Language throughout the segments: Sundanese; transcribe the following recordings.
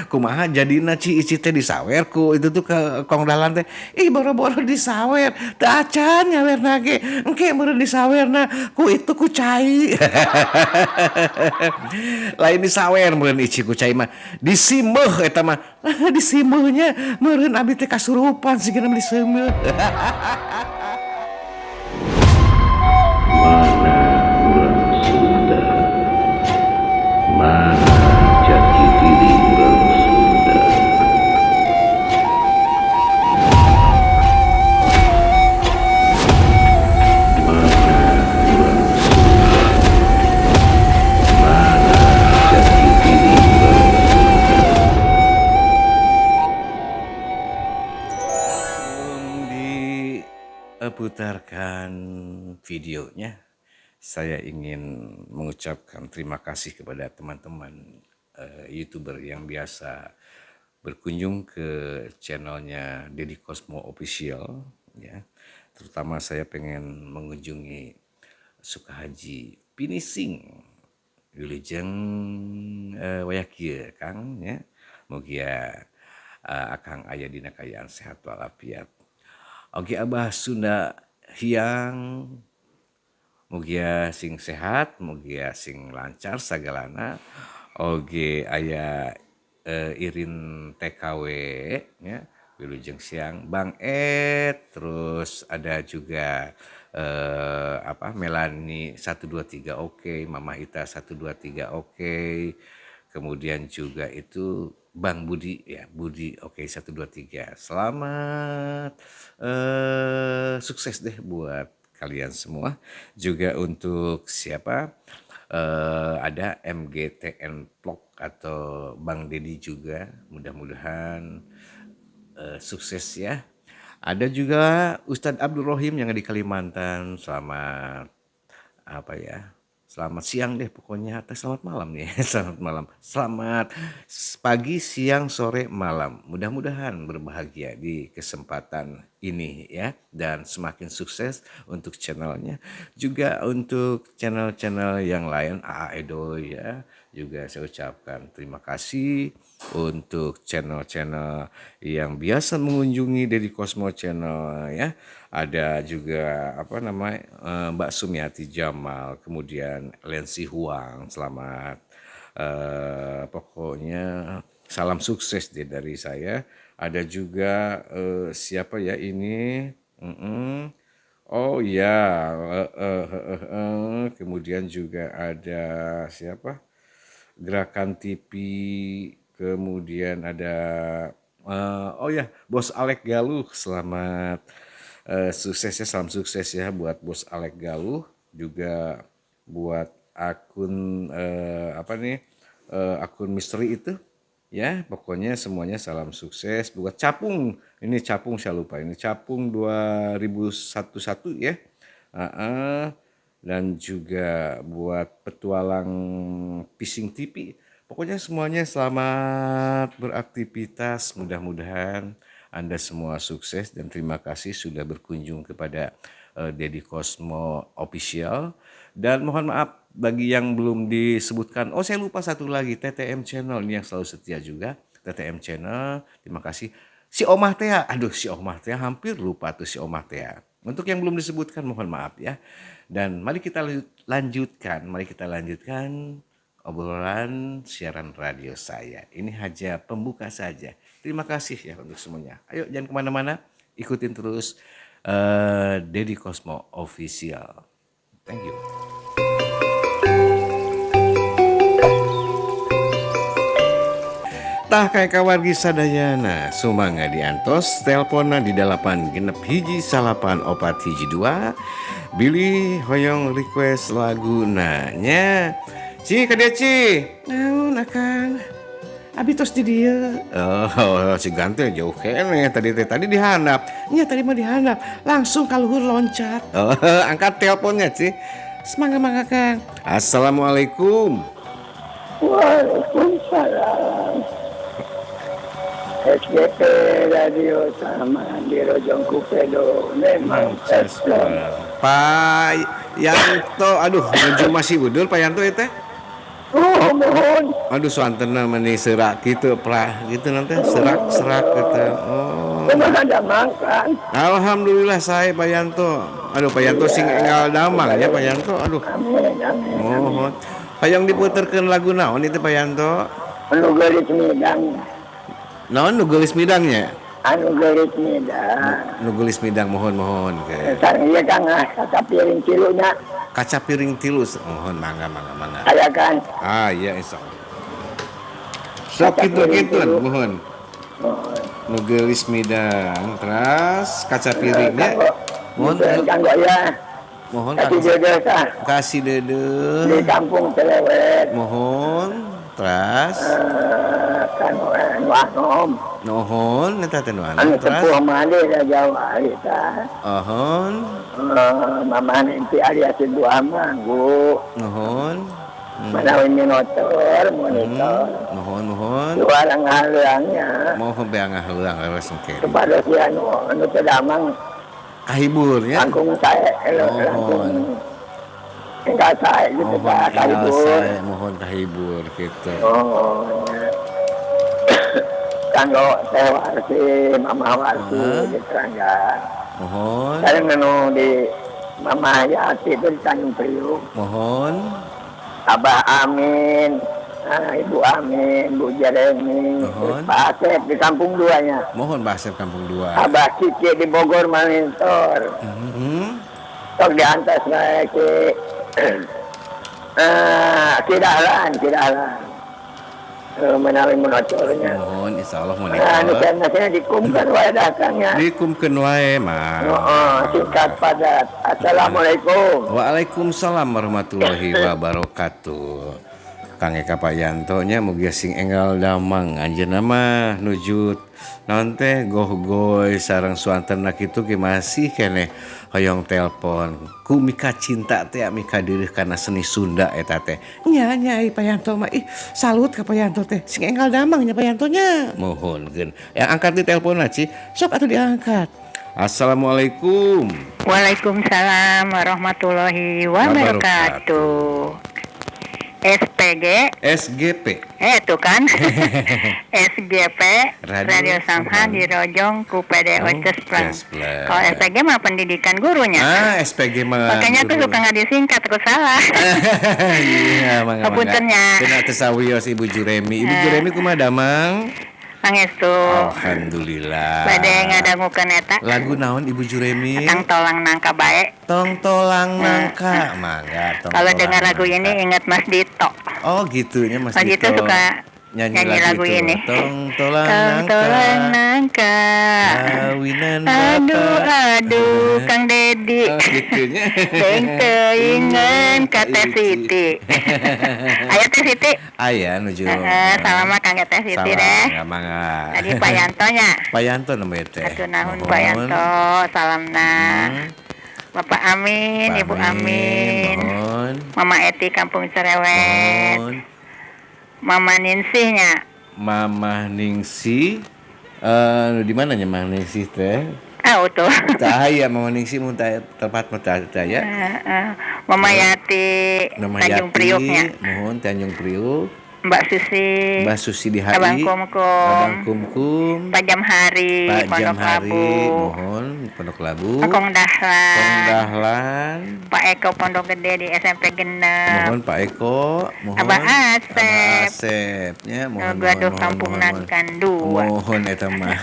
Kumaha jadina Ci Ici teh disawer ku itu tuh ke Kong Dahlan teh. Ih, boro-boro disawer, teu acan nyawerna ge. Engke meureun disawerna ku itu ku cai. Lain disawer meureun Ici ku cai mah. Disimeuh eta mah. Disimeuhnya meureun abi teh kasurupan sigana diseumeuh. Mana urang Sunda? Mana jati diri urang Sunda? Mana urang Sunda? Mana jati diri urang Sunda? Sebelum diputarkan videonya, saya ingin mengucapkan terima kasih kepada teman-teman YouTuber yang biasa berkunjung ke channelnya Deddy Cosmo Official, ya. Terutama saya pengen mengunjungi Sukahaji Finishing Wilujeng wayah kieu Kang ya. Mugia akang aya dina kaayaan sehat walafiat. Oke, Abah Sunda Hiang, mugia sing sehat, mugia sing lancar sagalana. Oge aya Irin TKW ya, wilujeng siang Bang Ed, terus ada juga apa Melani 123 oke, Mama Ita 123 oke. Kemudian juga itu Bang Budi ya, Budi oke 123. Selamat sukses deh buat kalian semua. Juga untuk siapa? Ada MGTN Vlog atau Bang Dedi juga, mudah-mudahan sukses ya. Ada juga Ustadz Abdul Rohim yang ada di Kalimantan. Selamat apa ya? Selamat siang deh pokoknya, atau selamat malam nih. Selamat malam. Selamat pagi, siang, sore, malam. Mudah-mudahan berbahagia di kesempatan ini ya, dan semakin sukses untuk channelnya. Juga untuk channel-channel yang lain, AA Edo ya. Juga saya ucapkan terima kasih untuk channel-channel yang biasa mengunjungi Deddy Cosmo Channel ya. Ada juga apa namanya Mbak Sumiati Jamal, kemudian Lensi Huang, selamat pokoknya salam sukses deh dari saya. Ada juga siapa ya ini? Oh ya, kemudian juga ada siapa? Gerakan TV, kemudian ada oh ya, Bos Alek Galuh, selamat sukses ya, salam sukses ya buat Bos Alek Galuh, juga buat akun apa nih, akun misteri itu ya, pokoknya semuanya salam sukses. Buat Capung, ini Capung saya lupa, ini Capung 2011 ya. Dan juga buat Petualang Fishing TV. Pokoknya semuanya selamat beraktivitas. Mudah-mudahan Anda semua sukses dan terima kasih sudah berkunjung kepada Deddy Cosmo Official. Dan mohon maaf bagi yang belum disebutkan. Oh, saya lupa satu lagi, TTM Channel ini yang selalu setia juga. TTM Channel, terima kasih. Si Omah Tea, aduh si Omah Tea hampir lupa tuh si Omah Tea. Untuk yang belum disebutkan mohon maaf ya. Dan mari kita lanjutkan, mari kita lanjutkan obrolan siaran radio saya. Ini hanya pembuka saja. Terima kasih ya untuk semuanya. Ayo jangan kemana-mana, ikutin terus Deddy Cosmo Official. Thank you. Tah kayak kawargi sadayana sumangga diantos telponna di 8 6 1 9 4 1 2 bilih hoyong request lagu nanya. Ci ka dieu Ci. Naon akang? Abi tos di dieu. Oh, si ganteng jauh keneh tadi teh, tadi dihandap. Nya tadi mah dihandap, langsung ka luhur loncat. Oh, angkat teleponnya Ci. Semangga mangga Kang. Assalamualaikum. Waalaikumsalam. SGP Radio sama di Rojong Kupedo memang Pak Yanto, aduh menuju masih udul Pak Yanto ya teh. Oh, Oh, muhun. Aduh, soantenna meni serak gitu, prah gitu nanti serak-serak gitu. Oh. Kumaha damang, Kang? Alhamdulillah saya, Pak Yanto. Aduh, Pak Yanto sing enggal damang ya, Pak Yanto. Aduh. Amin, amin. Mohon. Hayang diputerkeun lagu naon itu, Pak Yanto? Anu geulis midang. Naon nu geulis midangnya? Anu geulis midang. Nu geulis midang, mohon mohon ke. Sareng ieu, Kang, ah, kaca piring tilunya. Kaca piring tilu, mohon, mangga mangga mangga. Aya kan? Ah iya, insyaallah. Sok Kaca kitu piring kitu tilu. Mohon. Mohon. Nu geulis midang, terus kaca piringnya. Kanggo, Mohon. kanggo ya. Mohon. Kasih Kang. dedeh tah. Kasih Di dedeh. kampung Celewet. Mohon, terus Eh, kanggo anu anom. Nuhun eta teh nu Anu anu terus sepuh mandi da jauh ari tah. Ohon. Eh, Mama Nenti alias Ibu Amanggu. Nuhun. Manawi minotor monitor. Nuhun nuhun. Juara ngahaleuangnya. Mohon bea ngahaleuang leres engke. Kepada si anu anu teu damang Kahibur nya. langkung sae Mohon. langkung enggal sae gitu Mohon tah enggal kahibur. sae, mohon kahibur gitu. Oh, ya. Kanggo Teh Warsi, Mama Warsi di Keranggan. Mohon. Sareng anu di Mama Yati itu di Tanjung Priuk. Mohon. Abah Amin, ah, Ibu Amin, Bu Jeremy, Mohon. Pak Asep di Kampung Duanya. Mohon Pak Asep Kampung Dua. Abah Kiki di Bogor Malintor. Tok diantas naik ke Ki Dahlan, Ki Dahlan. Eh, menawi monotornya. Mohon insyaallah Nah, nu monitor. sanesna dikumkan wae datangnya. Dikumkeun wae mah. Oh, singkat padat. Assalamualaikum. Waalaikumsalam warahmatullahi wabarakatuh. Kang Eka Pak Yanto nya, mugi sing enggal damang anjeunna mah nuju naon teh gohgoy sareng suantenna kitu ge masih keneh hoyong telepon ku mika cinta teh, mika deureuh kana seni Sunda eta teh nya. Nya ai Pak Yanto mah, ih, salut ka Pak Yanto teh, sing enggal damang nya Pak Yanto nya. Mohon geun yang angkat di telepon Ci, sok atuh diangkat. Assalamualaikum. Waalaikumsalam warahmatullahi wabarakatuh. SPG SGP. Eh, itu kan SGP Radio Radio Samha Samhan. di Rojong ku PDO Oh, Cespleng. Cespleng. Kalau SPG mah pendidikan gurunya. Ah, SPG mah. Makanya aku guru. suka nggak disingkat, aku salah. Iya, mangga mangga. Hapunten nya. Kena teu sawios Ibu Juremi. Ibu Eh. Juremi kumaha damang? Pangestu. Alhamdulillah. Bade ngadangukeun eta. Lagu naon, Ibu Juremi? Tang tolang nangka bae. Tong tolang nangka. Mangga tong Kalau tolang dengar lagu nangka. ini ingat Mas Dito. Oh, gitu ya Mas Mas Dito Dito. suka nyanyi, nyanyi lagu itu. ini. Tong tolang Tang nangka. tolang nangka. Kawinan Aduh, bapak. aduh, Kang Dedi. Oh, gitunya. Teng teuingeun ka Teh Siti. Aya Teh Siti. Aya nuju. Heeh, salam mah kangge Teh Siti deh. Salam, mangga. Tadi Pak Yanto nya. Pak Yanto namanya teh. Aduh nahun Mohon. Pak Yanto, salamna. Bapak Amin, Pak Ibu Amin. Mohon. Mama Eti Kampung Cerewet. Mohon. Mama Ningsih nya. Mama Ningsih eh di mana nya Mama Ningsih teh? Ah, utuh. Tah aya Mama Ningsih mun tah tempat mah tah tah aya. Heeh. Mama Yati Mama Tanjung Yati, Priuknya. mohon Tanjung Priuk. Mbak Susi. Mbak Susi di HI. Abang Kumkum. Abang Kumkum. Pak Jamhari, Pak Pondok Jamhari, Labu. mohon Pondok Labu. Kong Dahlan. Kong Dahlan. Pak Eko Pondok Gede di SMP Genep. Mohon Pak Eko, mohon Abah Asep. Abah Asep nya, mohon Gaduh mohon, Kampung mohon, mohon. Nangkan Dua. Mohon eta mah.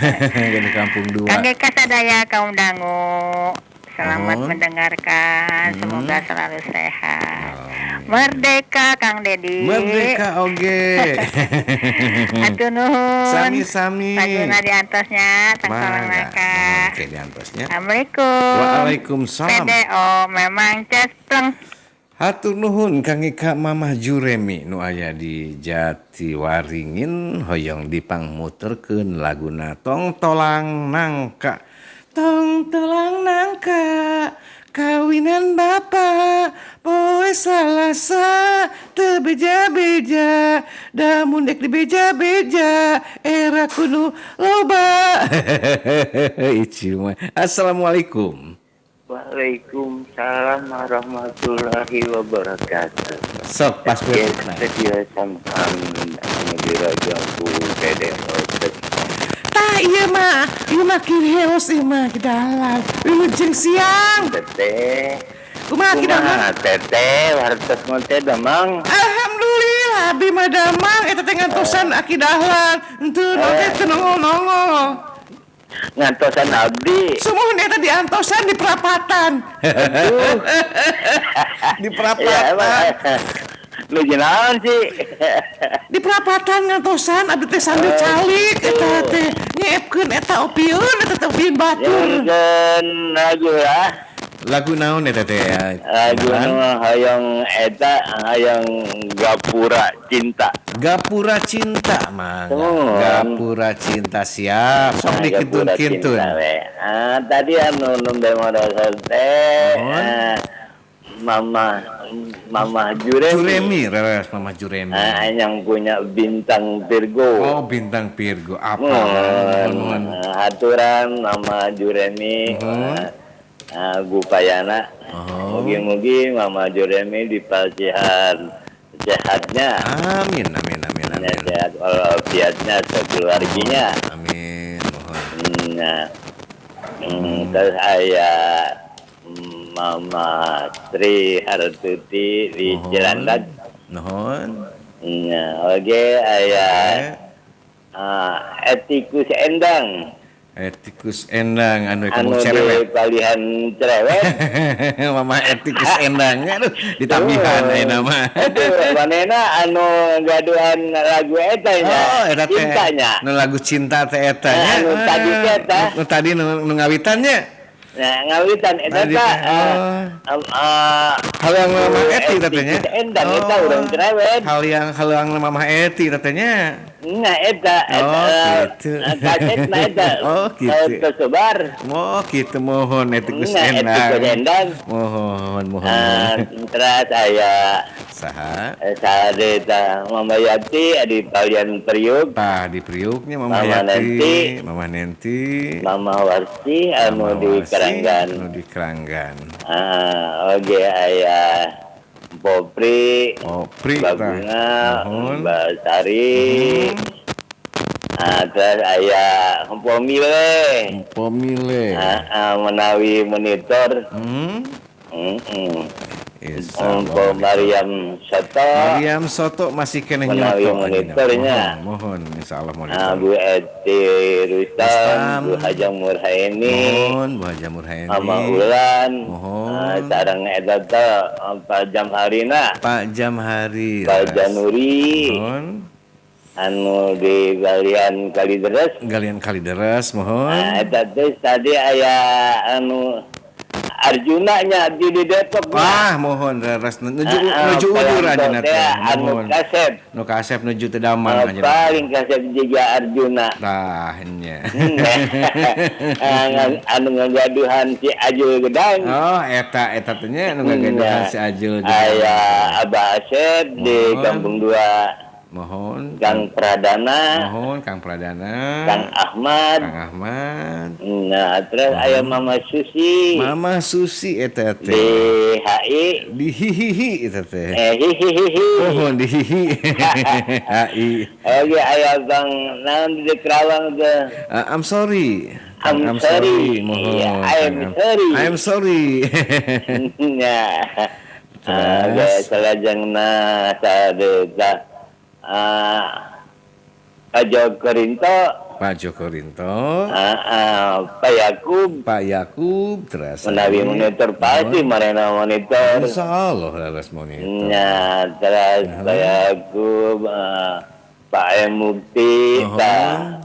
Gaduh Kampung Dua. Kangge kasadaya kaum dangu. Selamat Mohon. mendengarkan, semoga selalu sehat. Merdeka Kang Dedi. Merdeka oge. Hatur nuhun. Sami-sami. Laguna di antasnya, tang tolang Mangga. nangka. Mohon ke di antasnya. Assalamualaikum. Waalaikumsalam. PDO memang cespleng. Hatur nuhun Kang Eka Mamah Juremi nu aya di Jatiwaringin hoyong dipangmuterkeun laguna Tong Tolang Nangka. Tong tolang nangka kawinan bapak poe Salasa teu beja-beja da mun dek dibeja-beja era kudu loba. Ieu mah. Assalamualaikum. Waalaikumsalam warahmatullahi wabarakatuh. Sok pas Ya, sedia sampan anu dirajang ku Dede Otet. Tah ieu mah, ieu mah kireos ieu mah Ki Dahlan. Wilujeng siang. Teteh. Kumaha Ki Dahlan? Kumaha teteh wartos mah teh damang. Alhamdulillah abi mah damang eta teh ngantosan Aki Dahlan. Henteu teh teu nongol-nongol. Ngantosan abdi. Sumuhun eta diantosan di perapatan. Di Ya, emang. Lu naon sih? Di perapatan ngantosan abdi teh sambil calik eta teh nyeepkeun eta opieun eta teh opieun batur. Nyangkeun lagu lah. Lagu naon eta teh? Lagu nu hayang eta hayang Gapura Cinta. Gapura Cinta, Mang. Oh. Gapura Cinta siap. Sok Nah, dikintun-kintun. Gapura Cinta we. Ah, tadi anu nembe modal teh. Mama Mama Juremi. Juremi, reres Mama Juremi. Ah, yang punya bintang Virgo. Oh, bintang Virgo. Apa? Mohon aturan Mama Juremi. Gupayana. Mugi-mugi Mama Juremi dipasihan sehatnya. Amin, amin, amin, amin. Sehat walafiatnya sekeluarganya. Amin. Mohon. Nah, terus ayah Mama Sri Hartuti di Cilandak. Nuhun. Nah, oke ayah Etikus Endang. Etikus Endang anu anu di palihan cerewet. Mama Etikus Endang aduh ditabihan ayeuna mah. Aduh, manehna anu gaduhan lagu eta nya. Oh, eta teh. Cintanya. Nu lagu cinta teh eta nya. Anu tadi teh eta. Nu tadi nu ngawitan nya. Nah, ngawitan eta teh. Hal yang Mama Eti katanya. Endang eta urang cerewet. Hal yang Mama Eti katanya. Nah, eta gitu. Kasetna eta. Oh, gitu. Tersebar. Oh, gitu mohon Etikus Endang. Etikus Endang. Mohon, mohon. Terus aya saha? Sade tah Mama Yati di Palian Priuk. Tah di Priuknya Mama Yati, Mama Nenti, Mama Warsi anu di Keranggan. Anu di Keranggan. Ah, oke aya Popri, Popri, Bunga, Mbak Sari. Terus aya Pomile. Pomile. Menawi monitor. Empo Mariam Soto. Mariam Soto masih kena nyoto monitornya. Mohon, insyaallah monitor. Bu Eti Rustam, Bu Haja Murhaini. Mohon, Bu Haja Murhaini. Mama Ulan. Mohon. Sareng eta teh Pak Jamharina. Pak Jamhari. Pak Januri. Mohon. Anu di Galian Kalideres. Galian Kalideres, mohon. Eta teh tadi aya anu Arjuna nya di Depok. Wah, mohon reres nuju ujur anjeunna teh. Anu kasep. Nu kasep nuju teu damang anjeunna. Paling kasep jiga Arjuna. Tah nya. Anu ngagaduhan si Ajul Gedang. Oh, eta eta teh nya anu ngagaduhan si Ajul Gedang. Aya Abah Asep di Kampung Dua. Mohon Kang Pradana. Mohon Kang Pradana. Kang Ahmad. Kang Ahmad. Nah, terus aya Mama Susi. Mama Susi eta teh. Di HI. Di hihihi eta teh. Hihihi. Mohon di hihi. HI. Oke, aya Bang naon di Kerawang teh. I'm sorry. I'm sorry. Mohon. I'm sorry. I'm sorry. Nah. Terus salajengna sadeta Pak Joko Rinto, Pak Joko Rinto, Pak Yakub, Pak Yakub, terus menawi monitor pasti marena monitor. Insyaallah harus monitor. Nah, terus Pak Yakub, Pak M Mukti,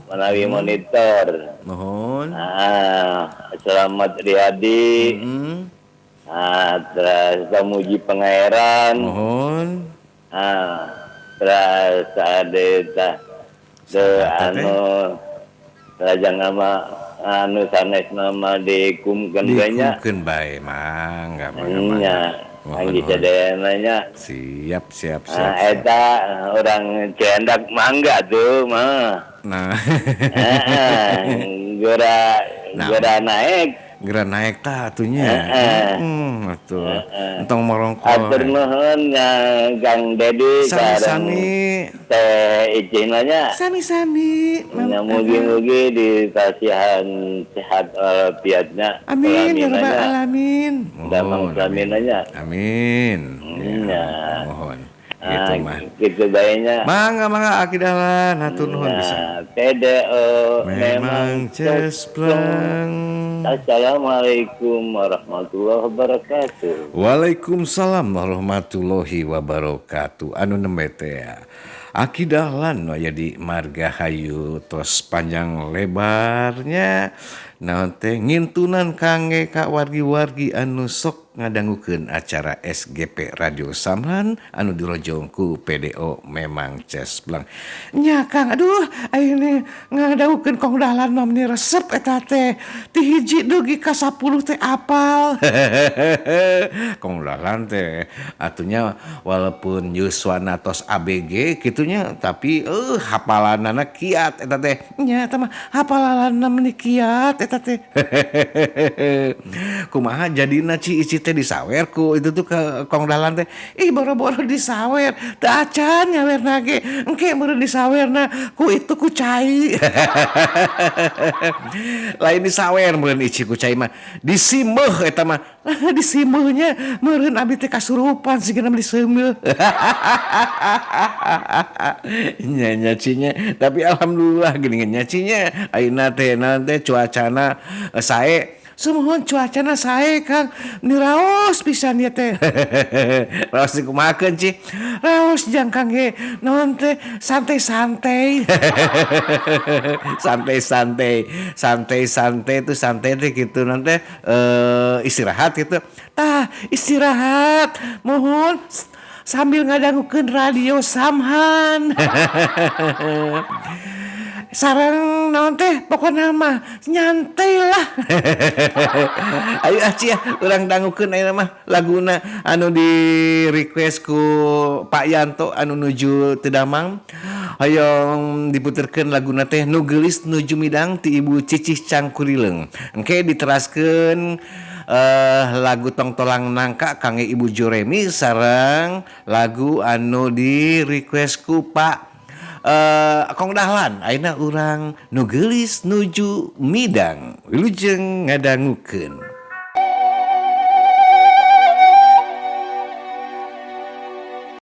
menawi monitor. Mohon. Selamat Riyadi. Terus Pamuji Pangeran. Mohon. Terus ada anu rajang nama anu sanes nama dikumkeun banyak. Dikumkeun bae mangga mangga. Anggi sadayana nya. Siap siap siap. Eta orang Cilandak mangga tuh mah. Nah. Gora gora naik. Geura naek tah atuh nya. Heeh. Atuh. Entong morongkol. Atur nuhun nya Kang Dedi sareng Sami-sami. Teh Icina nya. Sami-sami. Nya mugi-mugi dipasihan sehat walafiatnya. Amin ya rabbal Kelaminannya. Alamin. Damang Mohon, amin. kelaminannya. Amin. Ya, Ya. mohon. Gitu Ah, mah. gitu bae nya. Mangga mangga Aki Dahlan, hatur nuhun pisan. Nah, PDO Memang cespleng. Assalamualaikum warahmatullahi wabarakatuh. Waalaikumsalam warahmatullahi wabarakatuh. Anu nembe teh ya. Aki Dahlan nu aya di Margahayu tos panjang lebarnya naon teh ngintunan kangge ka wargi-wargi anu sok ngadangukeun acara SGP Radio Samhan anu dirojong ku PDO Memang Cespleng. Nya Kang, aduh ayeuna ngadangukeun Kong Dahlan mah meni resep eta teh. Ti hiji dugi ka 10 teh apal. Kong Dahlan teh atunya walaupun yuswana tos ABG kitunya tapi hapalanana kiat eta teh. Nya eta mah hapalanana meni kiat eta teh. Kumaha jadina Ci Ici teh disawer ku itu tuh ke Kong Dahlan teh. Ih boro-boro disawer, teu acan nyawerna ge. Engke meureun disawerna ku itu ku cai. Lain disawer meureun Ici ku cai mah. Disimeuh eta mah. Disimeuhnya meureun abdi teh kasurupan sigana mah diseumeuh. Nya nya Ci nya, tapi alhamdulillah geuningan nya Ci nya. Ayeuna teh naon teh cuacana sae. Sumuhun cuacana sae Kang, meni raos pisan ieu teh. Raos dikumahakeun Ci? Raos jang Kang ge naon teh santai-santai. Santai-santai, santai-santai tuh santai teh gitu nanti istirahat gitu. Tah istirahat mohon sambil ngadangukeun radio Samhan. Sareng naon teh pokona mah nyantai lah. Ayo ah Ci ah urang dangukeun ayeuna mah laguna anu di request ku Pak Yanto anu nuju teu damang. Hoyong diputerkeun laguna teh Nu Geulis Nuju Midang ti Ibu Cicih Cangkurileung. Engke diteraskeun lagu Tongtolang Nangka kangge Ibu Juremi sareng lagu anu di request ku Pak Kong Dahlan. Ayeuna urang Nu Geulis Nuju Midang, wilujeng ngadangukeun.